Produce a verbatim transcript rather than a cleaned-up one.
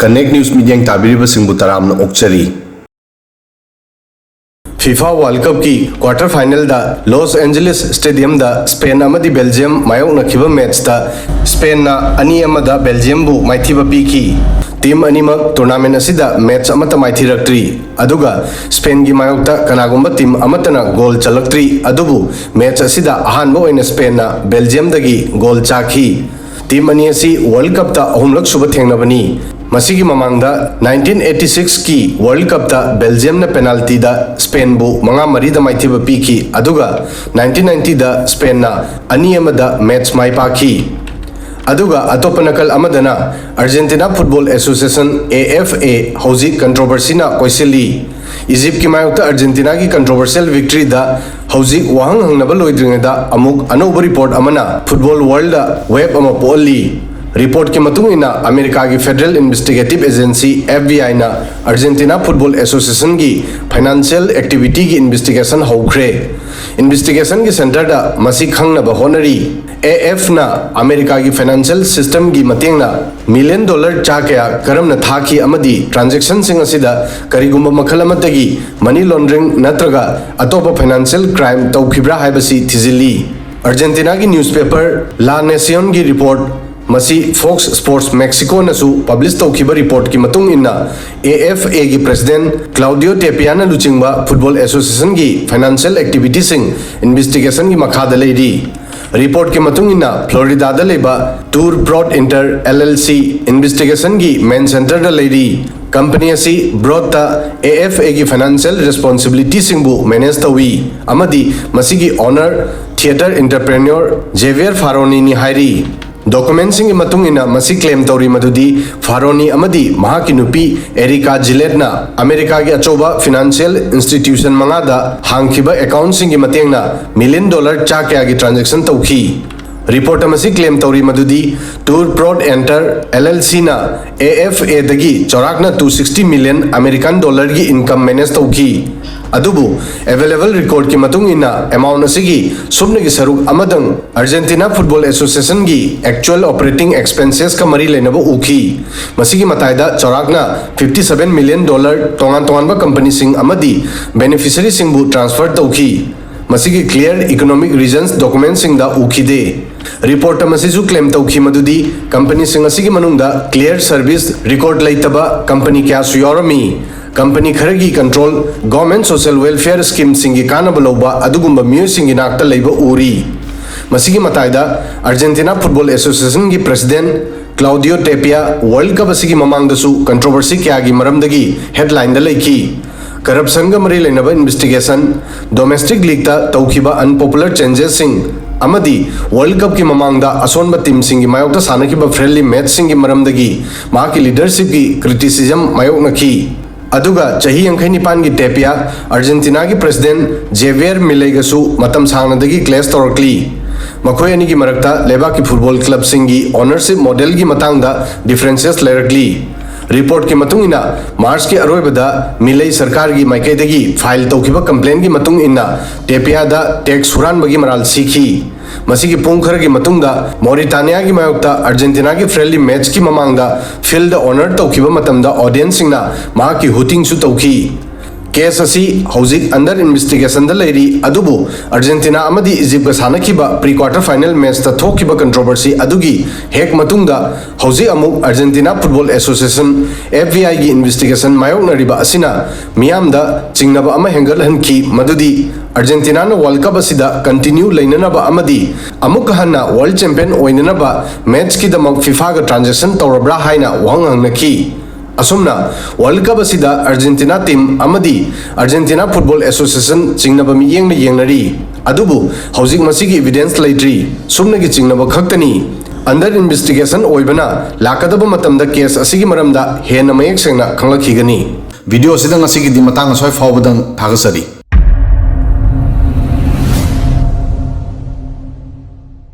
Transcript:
Connect News ꯃꯤꯠꯌꯦꯡ ꯇꯥꯕꯤꯔꯤꯕꯁꯤꯡꯕꯨ ꯇꯔꯥꯝꯅ ꯑꯣꯛꯆꯔꯤ꯫ FIFA World Cupꯀꯤ quarter finalꯗ Los Angeles Stadiumꯗ Spain ꯑꯃꯗꯤ Belgium ꯃꯥꯌꯣꯛꯅꯈꯤꯕ matchꯇ Spainꯅ ꯑꯅꯤ ꯑꯃꯗ Belgiumꯕꯨ ꯃꯥꯏꯊꯤꯕ ꯄꯤꯈꯤ꯫ Team ꯑꯅꯤꯃꯛ tournament ꯑꯁꯤꯗ match ꯑꯃꯠꯇ ꯃꯥꯏꯊꯤꯔꯛꯇ꯭ꯔꯤ꯫ ꯑꯗꯨꯒ Spainꯒꯤ ꯃꯥꯌꯣꯛꯇ ꯀꯅꯥꯒꯨꯝꯕ team ꯑꯃꯠꯇꯅ goal ꯆꯜꯂꯛꯇ꯭ꯔꯤ꯫ ꯑꯗꯨꯕꯨ match ꯑꯁꯤꯗ ꯑꯍꯥꯟꯕ ꯑꯣꯏꯅ Spainꯅ Belgiumꯗꯒꯤ goal ꯆꯥꯈꯤ꯫ Team ꯑꯅꯤ ꯑꯁꯤ World Cupꯇ ꯑꯍꯨꯝꯂꯛ ꯁꯨꯕ ꯊꯦꯡꯅꯕꯅꯤ꯫ ꯃꯁꯤꯒꯤ ꯃꯃꯥꯡꯗ nineteen eighty sixꯀꯤ World Cupꯇ Belgiumꯅ penaltyꯗ Spainꯕꯨ ꯃꯉꯥ ꯃꯔꯤꯗ ꯃꯥꯏꯊꯤꯕ ꯄꯤꯈꯤ, ꯑꯗꯨꯒ nineteen ninetyꯗ Spainꯅ ꯑꯅꯤ ꯑꯃꯗ match ꯃꯥꯏ ꯄꯥꯛꯈꯤ꯫ ꯑꯗꯨꯒ ꯑꯇꯣꯞꯄ ꯅꯥꯀꯜ ꯑꯃꯗꯅ Argentina Football Association, AFA, ꯍꯧꯖꯤꯛ controversyꯅ ꯀꯣꯏꯁꯤꯜꯂꯤ꯫ Egyptꯀꯤ ꯃꯥꯌꯣꯛꯇ Argentinaꯒꯤ controversial victoryꯗ ꯍꯧꯖꯤꯛ ꯋꯥꯍꯪ ꯍꯪꯅꯕ ꯂꯣꯏꯗ꯭ꯔꯤꯉꯩꯗ ꯑꯃꯨꯛ ꯑꯅꯧꯕ report ꯑꯃꯅ football worldꯗ wave ꯑꯃ ꯄꯣꯛꯍꯜꯂꯤ꯫ Reportꯀꯤ ꯃꯇꯨꯡ ꯏꯟꯅ, Americaꯒꯤ Federal Investigative Agency, FBIꯅ Argentina Football Associationꯒꯤ financial activityꯒꯤ investigation ꯍꯧꯈ꯭ꯔꯦ꯫ Investigationꯒꯤ centreꯗ ꯃꯁꯤ ꯈꯪꯅꯕ ꯍꯣꯠꯅꯔꯤ꯫ AFꯅ Americaꯒꯤ financial systemꯒꯤ ꯃꯇꯦꯡꯅ million dollar ꯆꯥ ꯀꯌꯥ ꯀꯔꯝꯅ ꯊꯥꯈꯤ ꯑꯃꯗꯤ transactionꯁꯤꯡ ꯑꯁꯤꯗ ꯀꯔꯤꯒꯨꯝꯕ ꯃꯈꯜ ꯑꯃꯠꯇꯒꯤ money laundering ꯅꯠꯇ꯭ꯔꯒ ꯑꯇꯣꯞꯄ financial crime ꯇꯧꯈꯤꯕ꯭ꯔꯥ ꯍꯥꯏꯕꯁꯤ ꯊꯤꯖꯤꯜꯂꯤ꯫ Argentinaꯒꯤ newspaper La Nacionꯒꯤ report, ꯃꯁꯤ Fox Sports Mexicoꯅꯁꯨ publish ꯇꯧꯈꯤꯕ reportꯀꯤ ꯃꯇꯨꯡ ꯏꯟꯅ, AFAꯒꯤ president Claudio Tapiaꯅ ꯂꯨꯆꯤꯡꯕ football associationꯒꯤ financial activityꯁꯤꯡ investigationꯒꯤ ꯃꯈꯥꯗ ꯂꯩꯔꯤ꯫ Reportꯀꯤ ꯃꯇꯨꯡ ꯏꯟꯅ, Floridada ꯂꯩꯕ Tour Broad Inter LLC investigationꯒꯤ main centreꯗ ꯂꯩꯔꯤ꯫ Company ꯑꯁꯤ Broadꯇ AFAꯒꯤ financial responsibilityꯁꯤꯡꯕꯨ manage ꯇꯧꯏ ꯑꯃꯗꯤ ꯃꯁꯤꯒꯤ owner theatre entrepreneur Javier Farroniꯅꯤ ꯍꯥꯏꯔꯤ꯫ Documentꯁꯤꯡꯒꯤ ꯃꯇꯨꯡ ꯏꯟꯅ, ꯃꯁꯤ claim ꯇꯧꯔꯤ ꯃꯗꯨꯗꯤ Farroni ꯑꯃꯗꯤ ꯃꯍꯥꯛꯀꯤ ꯅꯨꯄꯤ Erika Gilletteꯅ Americaꯒꯤ ꯑꯆꯧꯕ financial institution ꯃꯉꯥꯗ ꯍꯥꯡꯈꯤꯕ accountꯁꯤꯡꯒꯤ ꯃꯇꯦꯡꯅ million dollar ꯆꯥ ꯀꯌꯥꯒꯤ transaction ꯇꯧꯈꯤ꯫ Report ꯑꯃꯁꯤ claim ꯇꯧꯔꯤ ꯃꯗꯨꯗꯤ Tour Broad Inter LLCꯅ AFAꯗꯒꯤ ꯆꯥꯎꯔꯥꯛꯅ two sixty million American dollarꯒꯤ income manage ꯇꯧꯈꯤ꯫ ꯑꯗꯨꯕꯨ available recordꯀꯤ ꯃꯇꯨꯡ ꯏꯟꯅ amount ꯑꯁꯤꯒꯤ ꯁꯨꯞꯅꯒꯤ ꯁꯔꯨꯛ ꯑꯃꯗꯪ Argentina Football Associationꯒꯤ actual operating expensesꯀ ꯃꯔꯤ ꯂꯩꯅꯕ ꯎꯈꯤ꯫ ꯃꯁꯤꯒꯤ ꯃꯇꯥꯏꯗ ꯆꯥꯎꯔꯥꯛꯅ fifty seven million dollar ꯇꯣꯉꯥꯟ ꯇꯣꯉꯥꯟꯕ ꯀꯝꯄꯅꯤꯁꯤꯡ ꯑꯃꯗꯤ beneficiaryꯁꯤꯡꯕꯨ transfer ꯇꯧꯈꯤ꯫ ꯃꯁꯤꯒꯤ clear economic reasons documentꯁꯤꯡꯗ ꯎꯈꯤꯗꯦ꯫ Reportꯇ ꯃꯁꯤꯁꯨ claim ꯇꯧꯈꯤ ꯃꯗꯨꯗꯤ ꯀꯝꯄꯅꯤꯁꯤꯡ ꯑꯁꯤꯒꯤ ꯃꯅꯨꯡꯗ clear service record ꯂꯩꯇꯕ ꯀꯝꯄꯅꯤ ꯀꯌꯥꯁꯨ ꯌꯥꯎꯔꯝꯃꯤ꯫ ꯀꯝꯄꯅꯤ ꯈꯔꯒꯤ control government social welfare schemeꯁꯤꯡꯒꯤ ꯀꯥꯟꯅꯕ ꯂꯧꯕ ꯑꯗꯨꯒꯨꯝꯕ ꯃꯤꯑꯣꯏꯁꯤꯡꯒꯤ ꯅꯥꯛꯇ ꯂꯩꯕ ꯎꯔꯤ꯫ ꯃꯁꯤꯒꯤ ꯃꯇꯥꯏꯗ Argentina Football Associationꯒꯤ president Claudio Tapia World Cup ꯑꯁꯤꯒꯤ ꯃꯃꯥꯡꯗꯁꯨ controversy ꯀꯌꯥꯒꯤ ꯃꯔꯝꯗꯒꯤ headlineꯗ ꯂꯩꯈꯤ꯫ Corruptionꯒ ꯃꯔꯤ ꯂꯩꯅꯕ investigation, domestic leagueꯇ ꯇꯧꯈꯤꯕ unpopular changesꯁꯤꯡ ꯑꯃꯗꯤ World Cupꯀꯤ ꯃꯃꯥꯡꯗ ꯑꯁꯣꯟꯕ teamꯁꯤꯡꯒꯤ ꯃꯥꯌꯣꯛꯇ ꯁꯥꯟꯅꯈꯤꯕ friendly matchꯁꯤꯡꯒꯤ ꯃꯔꯝꯗꯒꯤ ꯃꯍꯥꯛꯀꯤ leadershipꯀꯤ criticism ꯃꯥꯌꯣꯛꯅꯈꯤ꯫ ꯑꯗꯨꯒ ꯆꯍꯤ ꯌꯥꯡꯈꯩ ꯅꯤꯄꯥꯟꯒꯤ Tapia Argentinaꯒꯤ president Javier Mileiꯒꯁꯨ ꯃꯇꯝ ꯁꯥꯡꯅꯗꯒꯤ clash ꯇꯧꯔꯛꯂꯤ꯫ ꯃꯈꯣꯏ ꯑꯅꯤꯒꯤ ꯃꯔꯛꯇ ꯂꯩꯕꯥꯛꯀꯤ football clubꯁꯤꯡꯒꯤ ownership modelꯒꯤ ꯃꯇꯥꯡꯗ differences ꯂꯩꯔꯛꯂꯤ꯫ Reportꯀꯤ ꯃꯇꯨꯡ ꯏꯟꯅ, Marchꯀꯤ ꯑꯔꯣꯏꯕꯗ Milei ꯁꯔꯀꯥꯔꯒꯤ ꯃꯥꯏꯀꯩꯗꯒꯤ file ꯇꯧꯈꯤꯕ complaintꯀꯤ ꯃꯇꯨꯡ ꯏꯟꯅ Tapiaꯗ tax ꯍꯨꯔꯥꯟꯕꯒꯤ ꯃꯔꯥꯜ ꯁꯤꯈꯤ꯫ ꯃꯁꯤꯒꯤ ꯄꯨꯡ ꯈꯔꯒꯤ ꯃꯇꯨꯡꯗ Mauritaniaꯒꯤ ꯃꯥꯌꯣꯛꯇ Argentinaꯒꯤ friendly matchꯀꯤ ꯃꯃꯥꯡꯗ fieldꯗ honour ꯇꯧꯈꯤꯕ ꯃꯇꯝꯗ audienceꯁꯤꯡꯅ ꯃꯍꯥꯛꯀꯤ hootingꯁꯨ ꯇꯧꯈꯤ꯫ Case ꯑꯁꯤ ꯍꯧꯖꯤꯛ under investigationꯗ ꯂꯩꯔꯤ, ꯑꯗꯨꯕꯨ Argentina ꯑꯃꯗꯤ Egyptꯀ ꯁꯥꯟꯅꯈꯤꯕ pre quarter final matchꯇ ꯊꯣꯛꯈꯤꯕ controversy ꯑꯗꯨꯒꯤ ꯍꯦꯛ ꯃꯇꯨꯡꯗ ꯍꯧꯖꯤꯛ ꯑꯃꯨꯛ Argentina Football Association, FVIꯒꯤ investigation ꯃꯥꯌꯣꯛꯅꯔꯤꯕ ꯑꯁꯤꯅ ꯃꯤꯌꯥꯝꯗ ꯆꯤꯡꯅꯕ ꯑꯃ ꯍꯦꯟꯒꯠꯍꯟꯈꯤ, ꯃꯗꯨꯗꯤ Argentinaꯅ World Cup ꯑꯁꯤꯗ continue ꯂꯩꯅꯅꯕ ꯑꯃꯗꯤ ꯑꯃꯨꯛꯀ ꯍꯟꯅ world champion ꯑꯣꯏꯅꯅꯕ matchꯀꯤꯗꯃꯛ FIFAꯒ transaction ꯇꯧꯔꯕ꯭ꯔꯥ ꯍꯥꯏꯅ ꯋꯥꯍꯪ ꯍꯪꯅꯈꯤ꯫ ꯑꯁꯨꯝꯅ World Cup ꯑꯁꯤꯗ Argentina team ꯑꯃꯗꯤ Argentina Football Association ꯆꯤꯡꯅꯕ ꯃꯤꯠꯌꯦꯡꯅ ꯌꯦꯡꯅꯔꯤ꯫ ꯑꯗꯨꯕꯨ ꯍꯧꯖꯤꯛ ꯃꯁꯤꯒꯤ evidence ꯂꯩꯇ꯭ꯔꯤ꯫ ꯁꯨꯞꯅꯒꯤ ꯆꯤꯡꯅꯕ ꯈꯛꯇꯅꯤ꯫ Under investigation ꯑꯣꯏꯕꯅ ꯂꯥꯛꯀꯗꯕ ꯃꯇꯝꯗ case ꯑꯁꯤꯒꯤ ꯃꯔꯝꯗ ꯍꯦꯟꯅ ꯃꯌꯦꯛ ꯁꯦꯡꯅ ꯈꯪꯂꯛꯈꯤꯒꯅꯤ꯫ Video ꯑꯁꯤꯗ ꯉꯁꯤꯒꯤꯗꯤ ꯃꯇꯥꯡ ꯑꯁ꯭ꯋꯥꯏ ꯐꯥꯎꯕꯗꯪ ꯊꯥꯒꯠꯆꯔꯤ꯫